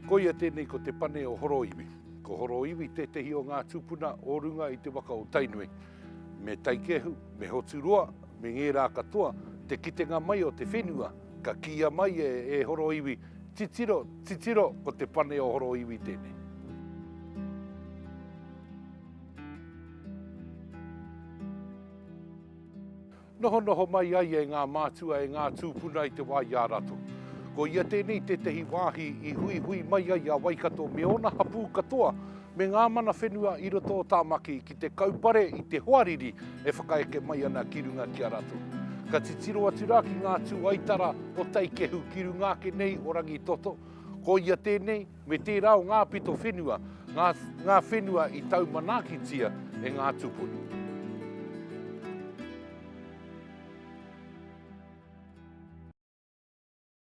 Koia tēnei ko te pane o Horoiwi. Ko Horoiwi tētehi o ngā tūpuna o runga i te waka o Tainui. Me Taikehu, me Hoturoa, me ngērā katoa, te kitenga mai o te whenua, ka kīia mai e, e Horoiwi, Titiro, titiro, ko te pane o Horoiwi tēnei. Nohonoho mai ai e ngā mātua, e ngā tūpuna i te wā i a ratou. Ko ia tēnei tētehi wāhi i huihui mai ai a Waikato me ōna hapū katoa me ngā mana whenua i roto o Tāmaki ki te kaupare i te hoariri e whakaeke mai ana ki runga ki a ratou. Ka titiro atu rā ki ngā tūaitara o Taikehu ki runga ake nei o Rangitoto, ko ia tēnei me tērā o ngā pito whenua, ngā, ngā whenua i tau manaakitia e ngā tūpuna.